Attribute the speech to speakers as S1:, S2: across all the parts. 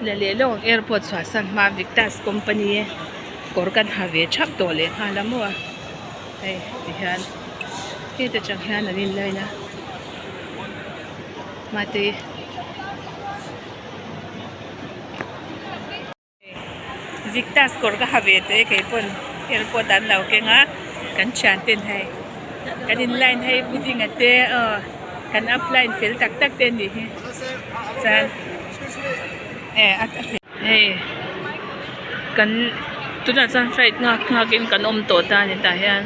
S1: Le leh lawk ang airport chhuahsan hma Victus company kawr kan ha ve thap tawh leh nghal a maw hei tihian heta tang hian an in line a mate. Victus kawr ka ha ve tawh e keipawn airport an lo keng a kan thian ten hei kan in line hei pudding a te aw kan up line fel tak tak te anih hi chuan eh a hei kan tunah chuan flight nghak nghak in kan awm tawh ta a ni tah hian.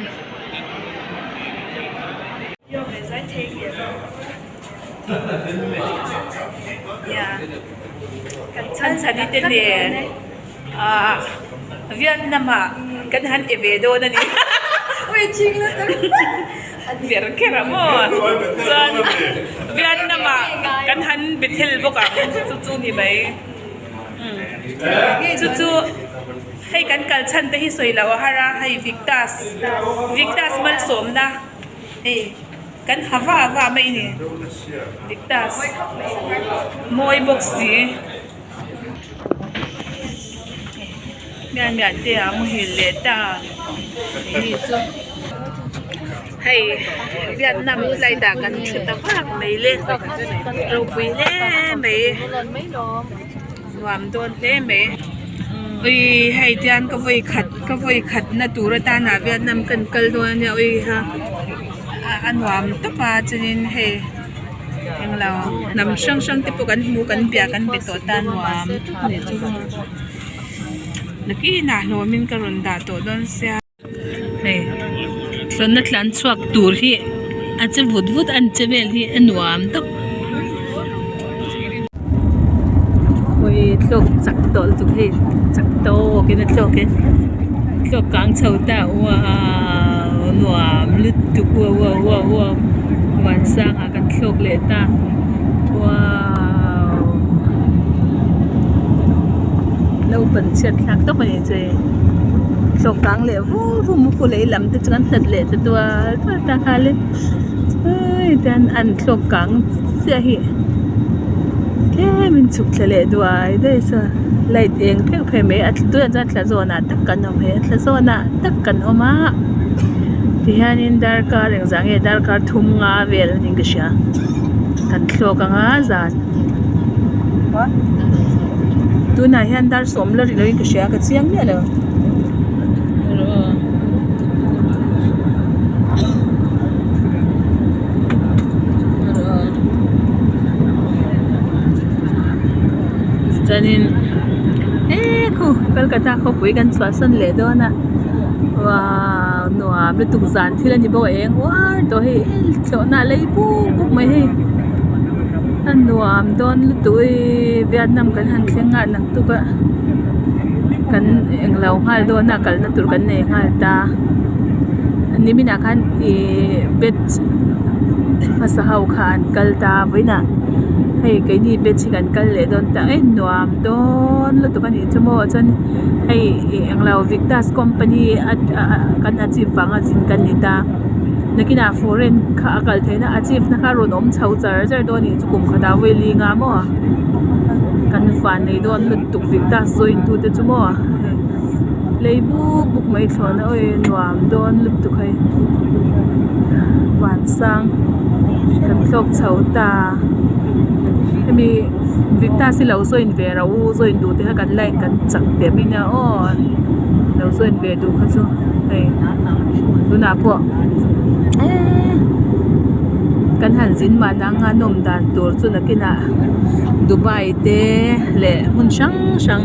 S1: Kan chhan chhani te nen ahh Vietnam ah kan han e ve dawn a ni ber kher a maw chuan Vietnam ah kan han be thel bawk ang chu chu ni mai chu chu hei kan kal chhan te hi sawi loh a har a hei Victus Victus malsawmna hei. Kan ha va va mai ni. Diktas mawi bawk si. Mian mian te a muhil leh ta ni chu. Hei Vietnam flight ah kan thu ta vak mai le. Ropui hle mai. Nuam dawn hle mai. Ui hei tian ka vawi khat ka vawi khat na tur atana Vietnam kan kal dawn ania ui ha. A nuam tawp a chuanin hei englo hnam hrang hrang te pawh kan hmu kan bia kan be tawh ta nuam tawp a ni chu nakinah hlawmin ka rawn dah tawh dawn sia hei thlawhna tlan chhuak tur hi a che vut vut a an che vel hi a nuam tawp. Ui thlawk chak tawh lutuk hei chak tawkin a thlawk e thlawk kang chho ta uau nuam lutuk uau uau uau uau vansangah kan thlawk leh ta uau naupang chhiat thlak tawp a ni chu hei thlawk kang leh vur vur mai khu lehlam te chu an hlat leh ta tual tual ta nghal e tian an thlawk kang chiah hi tlem in chhuk thla leh duai duai chuan light eng pheuh pheuh mai a tunah chuan thla zawn ah tak kan awm he thla zawn ah tak kan awm a tihianin darkar engzah nge darkar thum nga vel a niin ka hria kan thlawk ang a zan tunah hian dar sawm la ri loin ka hria ka chiang miah lo. Chuanin eee khu Kolkata khawpui kan chhuahsan leh dawn a uauu nuam lutuk zan thil a ni bawk a eng uar tawh hei thlawhna a lei buk buk mai hei a nuam dawn lutuk eee Vietnam kan han thleng a naktuk a kan englo nghal dawn a kalna tur kan nei nghal ta niminah khan ihh batch hmasa ho kha an kal ta vawiinah hei keini batch hi kan kal leh dawn ta e nuam dawn lutuk a nih chu maw chuan hei ih englo Victus company a kan achieve vanga zin kan ni ta nakinah foreign kha a kal theihna achieve na kha rawn awm chho char char dawn a nih chu kum khatah vawi li nga maw kan van nei dawn lutuk Victus join tu te chu maw lei buk buk mai thlawhna awi nuam dawn lutuk hei vansang kan thlawk chho ta hemi Victus hi lo join ve rawh u join duh te kha kan line kan chak teh mai nia aw lo join ve duh kha chu hei tunah pawh eee kan han zin mahna anga nawm dan tur chu nakinah Dubai te leh hmun hrang hrang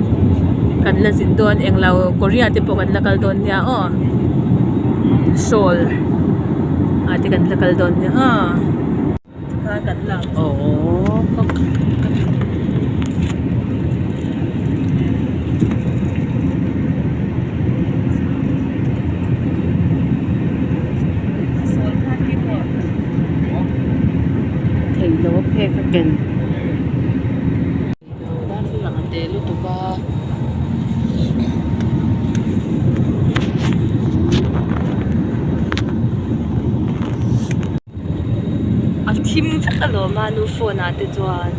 S1: kan la zin dawn englo Korea te pawh kan la kal dawn nia aw Seoul ah te kan la kal dawn nia aw tikhan kan lang
S2: Theihloh a phek a ken. Darthlalang a te lutuk a. A thim vek alawm a nu phone ah te chuan.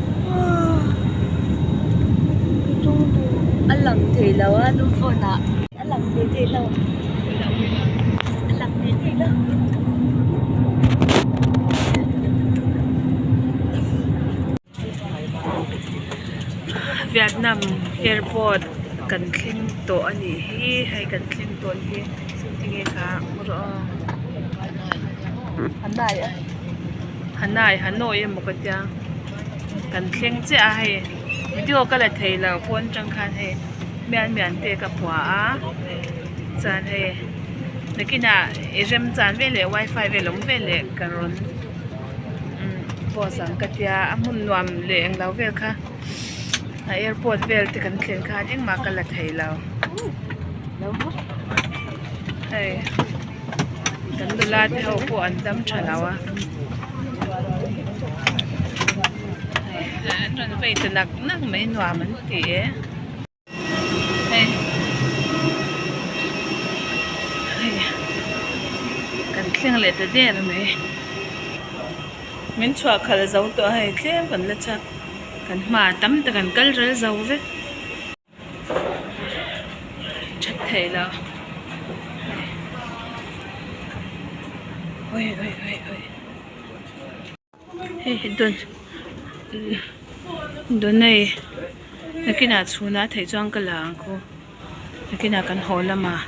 S1: lang thei lo a nu phone ah a lang ve thei lo a lang ve thei lo. Vietnam airport kan thleng tawh a nih hi hei kan thleng tawh hi enge kha rawh aw Hanai Hanoi emaw ka tia kan thleng chiah a hei video ka la thei lo pawn atang khan hei mian mian te ka phuah a chuan hei nakinah i remchan veleh wifi vel awm veleh ka rawn. Post ang ka tia a hmun nuam leh englo vel kha a airport vel te kan thlen khan engmah ka la thei lo hei kan nula te ho pawh an dam tha lo a an rawn vei ta nak nak mai nuam an ti e. Hei hei kan thleng leh ta der mai min chhuah khalh zo tawh a hei tlem kan la chak kan hma tam tak an kal ral zo vek that theih loh ui ui ui ui. Hei hi dawn dawnei nakinah chhunah theih chuan ka la ang khu nakinah kan haw lamah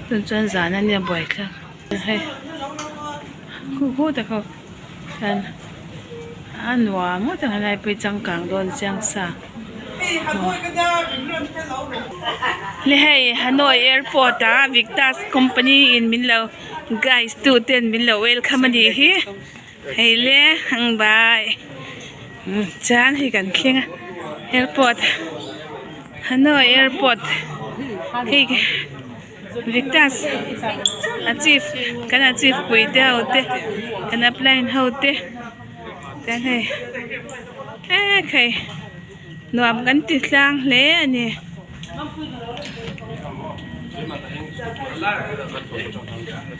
S1: tun chuan zan a nia buaithlak hei khu khu tak ho hian a nuam ngawt ang helai pawh hi changkang dawn chiang sa le hei Hanoi airport ah Victas company in min lo guys tu ten min lo welcome a nih hi. Hei le ang bai chuan hei kan thleng a airport Hanoi airport hei Victus a chief kan a chief pui te ho te kan upline ho te chuan hei ekhei nuam kan ti tlang hle a ni.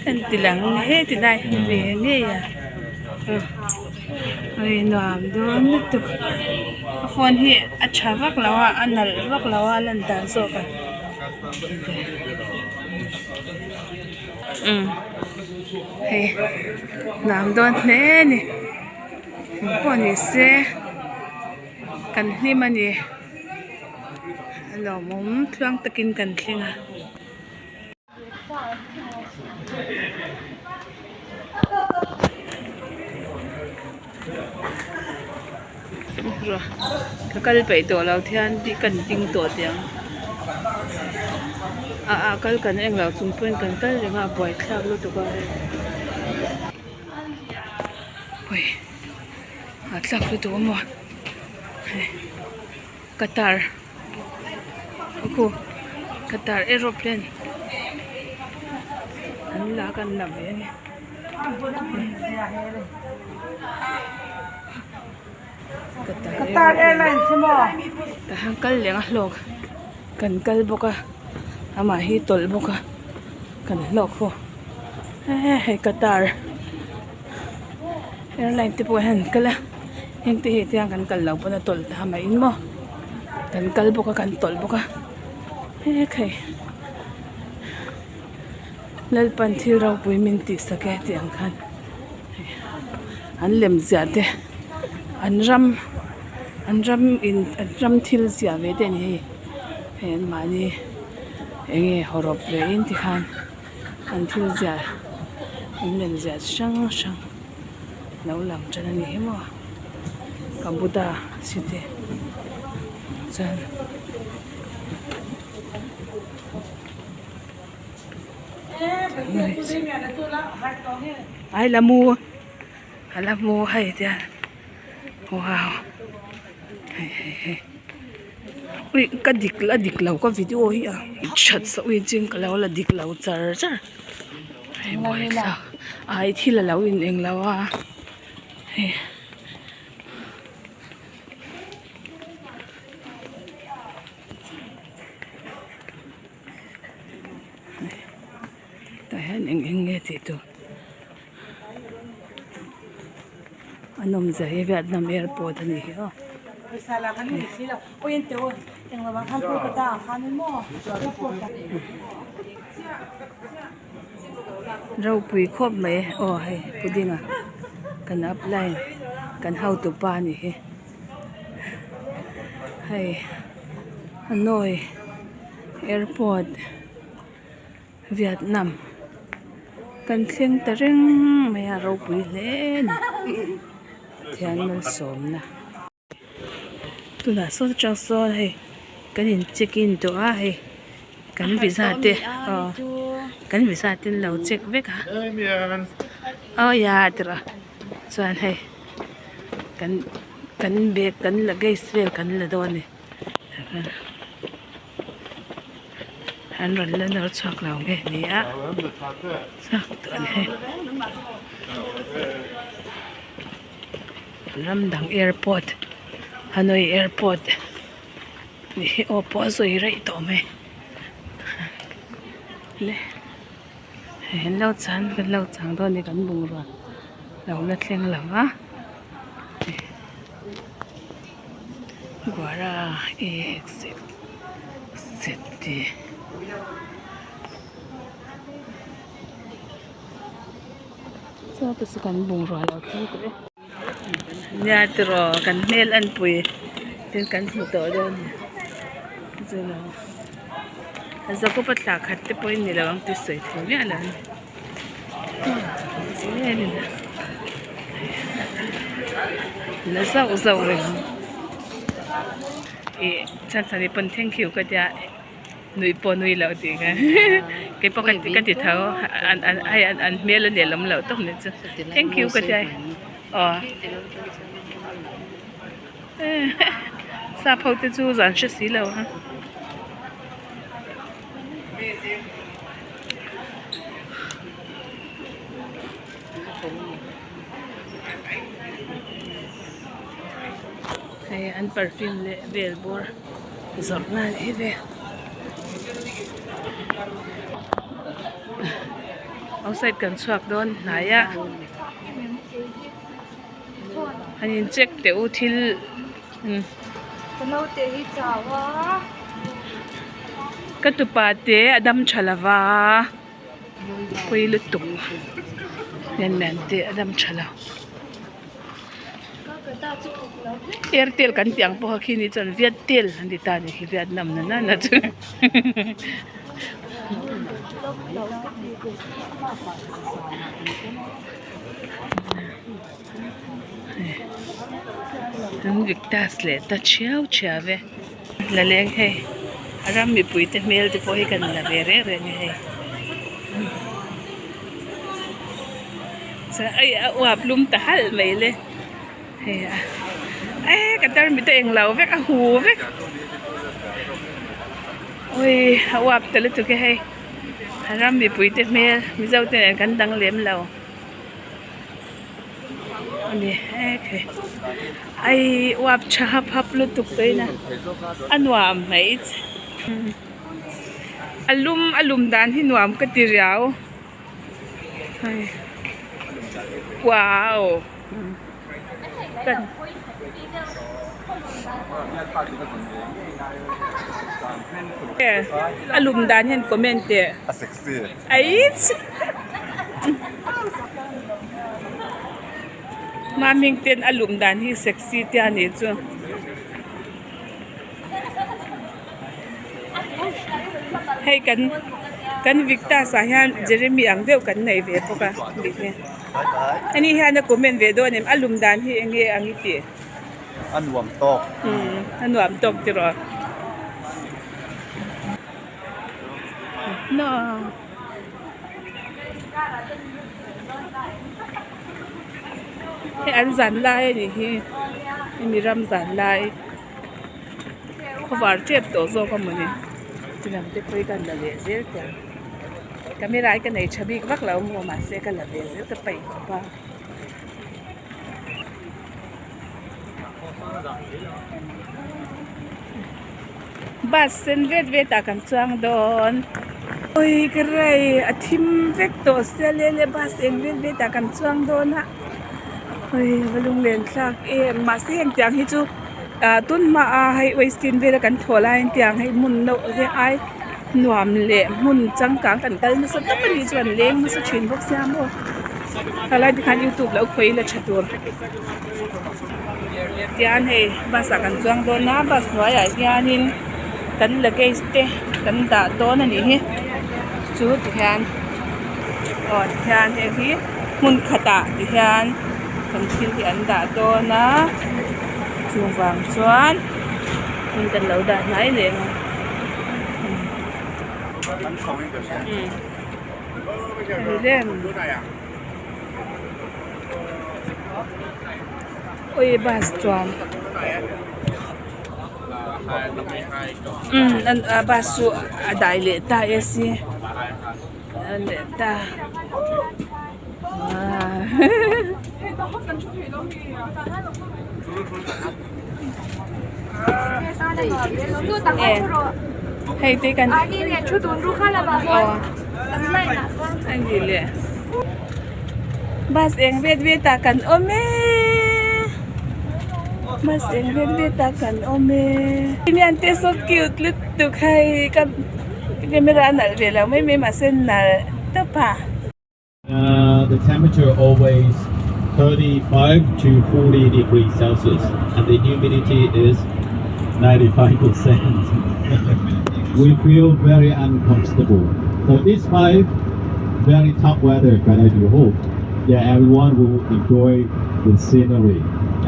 S1: Kan ti lang he ti lai hi ve ngei a ui nuam dawn lutuk a phone hi a tha vak lo a a nalh vak lo a lan dan zawk a umm hei nuam dawn hle a ni engpawh ni se kan hlim a ni. A lawmawm tluang takin kan thleng a. Ka kal peih tawh lo thian tih kan ding tawh teh ang a a kal kan englo chung pawhin kan kal reng a a buaithlak lutuk a hei a tlak lutuk a maw. Qatar khu Qatar aeroplane an la kan la ve a ni Qatar airlines tah hian kal leh a hlawk kan kal bawk a amah hi tawlh bawk a kan hlawk haw hei Qatar airline te pawh hian an kal a heng te hi tiang kan kal loh pawn a tawlh ta mai in maw kan kal bawk a kan tawlh bawk a hekhei Lalpan thil ropui min tih sak e tih ang khan an lem ziah te an ram an ram in an ram thil ziah ve te a ni hei hei an mahni eng nge hawrawp ve in tikhan. An thil ziah an lem ziah chi hrang hrang lo lang tan a ni hi maw ka buddha city chuan ai la mu a la mu hei tian wow hei hei hei. Ui ka dik a dik lo ka video hi a that sa ui ching ka lo la dik lo char char hei buaithlak ai thil a lo in eng lo a hei. Tah hian eng eng nge tih tur a nawm zia hi Vietnam airport a nih hi aw. Ropui khawp mai aw hei pudding a kan upline kan hotupa a nih hi hei Hanoi airport Vietnam kan thleng ta reng mai a ropui hle a ni Pathian malsawmna. Tunah sawn atang sawn hei kan in check in tawh a hei kan visa te aw kan visa te an lo check vek a aw ya tiraw chuan hei kan kan bag kan luggage vel kan la dawn a ni an rawn la nawr chhuak lo nge ni a chhuak tawh a ni hei. Ram dang airport Hanoi airport nih hi aw pawh a zui raih tawh mai le hei an lo chang kan lo chang dawn a ni kan bungrua lo la thleng lo va Guara A X city. Saw te chu kan bungrua lo thleng tawh e nia tiraw kan hmel en pui tin kan hmu tawh dawn a ni chulo Jacob-a thla khat te pawh in ni lo ang tih sawi thei miah lo a ni la zauh zauh reng ih chhan chhan hi pawn thank you ka tia. Nui pawh nui loh tih kha keipawh ka ka ti tho an an hei an an hmel a nelawm loh tawp nih chu thank you ka tia aw sap ho te chu zan hre si lo a. Hei an perfume leh vel bawr zawrh na a ni ve outside kan chhuak dawn hnai a han in check teh u thil ka tupa te a dam tha lova. Pui lutuk lian lian te a dam tha lo airtel kan tih ang pawh kha khi ni chuan viettel an ti ta a ni khi vietnam na nana chu an victus leh ta thiau thiau e. La leng hei a ram mipui te hmel te pawh hi kan la ve reng reng a hei chuan ai a uap lum ta halh mai le hei a e ka tarmit a englo vek a hu vek ui a uap ta lutuk e hei a ram mipui te hmel mizo te nen kan dang lem lo. Ani ek hei ai uap tha hap hap lutuk te in a a nuam mai a lum a lum dan hi nuam ka ti riau hei wow kan a lum dan hian comment teh. Aih. Maming ten a lum dan hi sexy te a nih chu. Hei kan kan Victus ah hian Jeremy ang deuh kan nei ve bawk a tih hi. Ani hian a comment ve dawn em a lum dan hi eng nge ang i tih?
S3: A nuam tawk.
S1: Umm a nuam tawk tiraw. Hei an zan lai a nih hi hemi ram zan lai khawvar tep tawh zawk a mawni ti lam te pawh hi ka han la leh zel teh ang camera hi ka nei tha bik vak lo maw mahse ka la ve zel ka peih khawp a. Bus sen vet vet ah kan chuang dawn ui ka rei a thim vek tawh sia le le bus eng vet vet ah kan chuang dawn a ui va lunglen thlak em mahse heng tiang hi chu. Ah tun hmaah hei wasting vela kan thawh laiin tiang hei hmun deuh te ai nuam leh hmun changkang kan kal nasa tak a nih chuan leng nasa thin bawk sia maw helai te khan youtube lo khawih ila tha tur tian hei bus ah kan chuang dawn a bus hnuaiah hianin kan luggage te kan dah dawn a nih hi chu tihian aw tihian heng hi hmun khatah tihian kan thil hi an dah dawn a chuvang chuan hmun kan lo dah hnai leh ang a bus chuan umm a bus chu a dai leh ta e si a leh ta hei te kan bus eng vet vet ah kan awm eee bus eng vet vet ah kan awm eee mian te so cute lutuk hei ka camera a nalh ve lo mai mai mahse nalh tawp a.
S4: Uh, the temperature always 35 to 40 degrees Celsius, and the humidity is 95%. we feel very uncomfortable. So despite very tough weather, but I do hope that everyone will enjoy the scenery.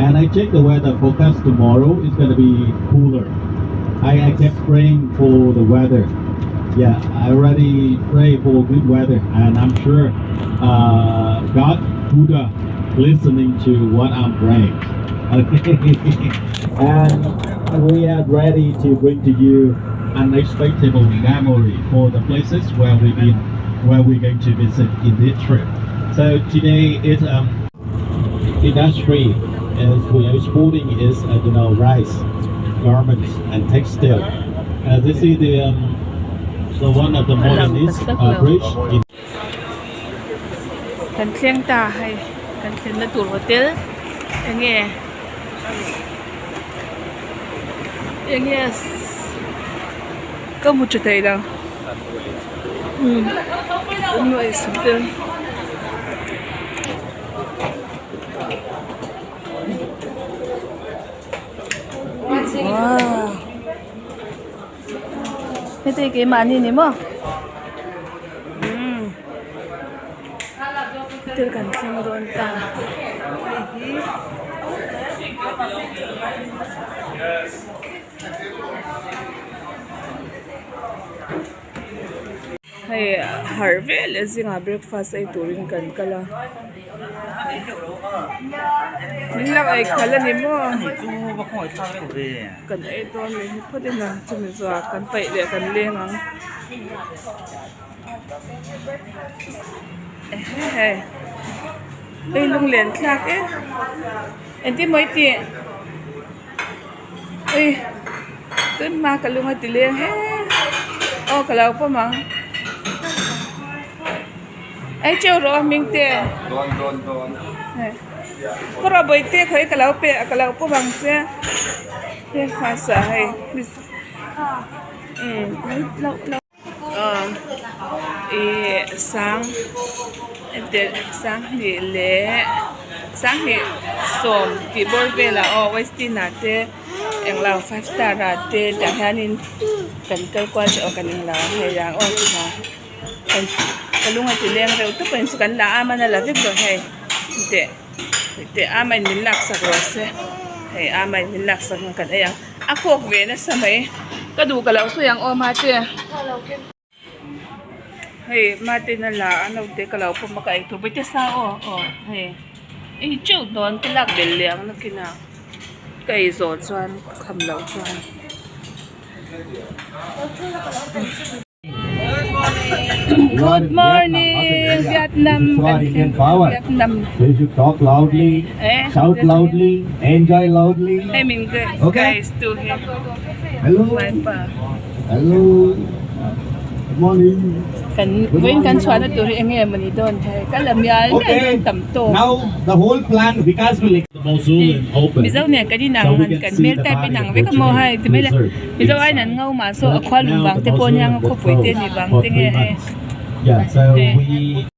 S4: And I check the weather forecast tomorrow is going to be cooler. I, I kept praying for the weather. Yeah, I already pray for good weather, and I'm sure God, Buddha, listening to what I'm praying. Okay, and we are ready to bring to you unexpected memory for the places where we've been, where we're going to visit in this trip. So today is industry as we are exporting is rice, garments and textile. This is the one of the modernist bridge in
S1: Kan thleng ta hei kan thlenna tur hotel enge enge ka hmu tha thei lo umm sunrise hotel. Wow heti keimahni ni maw umm hotel kan thleng dawn ta hei hi hei harh veleh zingah breakfast ei turin kan kal a min lo ei khalh a ni maw kan ei dawn leh hi phawt in a chumi zawhah kan paih leh kan leng ang ehe hei hei lunglen thlak em engtin maw i tih ui tun hma ka lung a ti leng em aw ka lo pawm ang ei teuh rawh a hming te khaw rawh bawihte khawi ka lo pe ka lo pawm ang che breakfast ah hei umm. Ihh sang sanghnih leh sanghnih sawm tih bawr velah aw westin ah te englo five star ah te tah hianin kan kal kual teuh a kan englo hei ang aw tuna kan ka lung a ti leng reuh tawp a in chu kan la a man a la vek dawn hei teh teh a man min laksak rawh se hei a man min laksak ang kan ei ang. A kawk ve nasa mai ka duh ka lo sawi ang aw mate hei mate in a la a naute ka lo pawm a ka ei tur bawihte sa aw aw hei ei teuh dawn ka lak belh leh ang nakin ah ka ei zawh chuan ka kham loh chuan. Good morning Vietnam kan thleng Vietnam
S4: They should talk loudly,
S1: eh
S4: shout loudly, enjoy loudly.
S1: Hei min
S4: Okay.
S1: guys tu hi
S4: Hello.
S1: my pa
S4: Hello. morning.
S1: Kan vawiin kan chhuahna tur hi eng nge mawni dawn hei ka la mial mial dawn tam tawk.
S5: Now the whole plan Vikas will
S4: The mausoleum open.
S1: Mizo nen kan inang
S4: So we can
S1: kan
S4: see
S1: hmel
S4: the
S1: type
S4: body
S1: inang
S4: of
S1: vek a maw hai ti mai le
S4: preserved
S1: Mizo aiin an
S4: inside.
S1: ngo mah saw a
S4: But
S1: khua lum
S4: now
S1: vang
S4: the
S1: te pawh ania
S4: mausoleum
S1: khawpui te
S4: was
S1: ni
S4: closed
S1: vang
S4: for
S1: te nge
S4: three
S1: hei.
S4: months. Yeah, so
S1: Eh.
S4: we